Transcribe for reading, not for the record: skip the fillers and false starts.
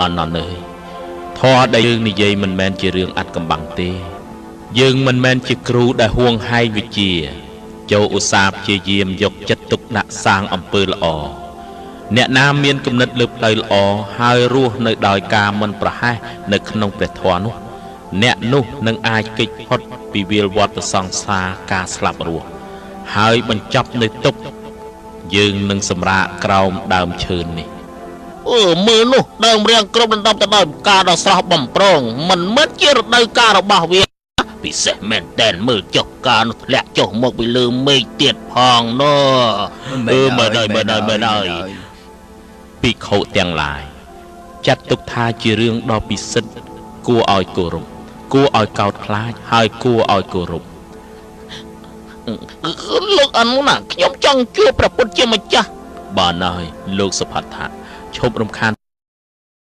អនន្តអើយធម៌ដែលយើងនិយាយមិនមែនជារឿងអាត់កំបាំងទេ យើងមិនមែនជាគ្រូដែលហួងហែងវិជ្ជា ចូលឧស្សាហ៍ព្យាយាមយកចិត្តទុកដាក់សាងអំពើល្អអ្នកណាមានគំនិតលើផ្លូវល្អហើយរស់នៅដោយការមិនប្រហែសនៅក្នុងព្រះធម៌នោះ អ្នកនោះនឹងអាចគេចផុតពីវាលវដ្តសង្សារការស្លាប់រស់ហើយបញ្ចប់នៅទុក្ខយើងនឹងសម្រាកក្រោមដើមឈើនេះអឺមើលនោះដើមរាងគ្រប់ដណ្ដប់ទៅដោយផ្កាដ៏ស្រស់បំព្រងមិនមែនជារដូវកាលរបស់វាពិសេសមែនតែនមើលចុះកានោះធ្លាក់ចុះមកពីលើមេឃទៀតផងនោះអឺមើលហើយមើលហើយមើលហើយភិក្ខុទាំងឡាយចាត់ទុកថាជារឿងដ៏ពិសិដ្ឋគួរឲ្យគោរពគួរឲ្យកោតខ្លាចហើយគួរឲ្យគោរពលោកអនុណាខ្ញុំចង់ជួបព្រះពុទ្ធជាម្ចាស់បានហើយលោកសុផាដ្ឋៈឈប់រំខាន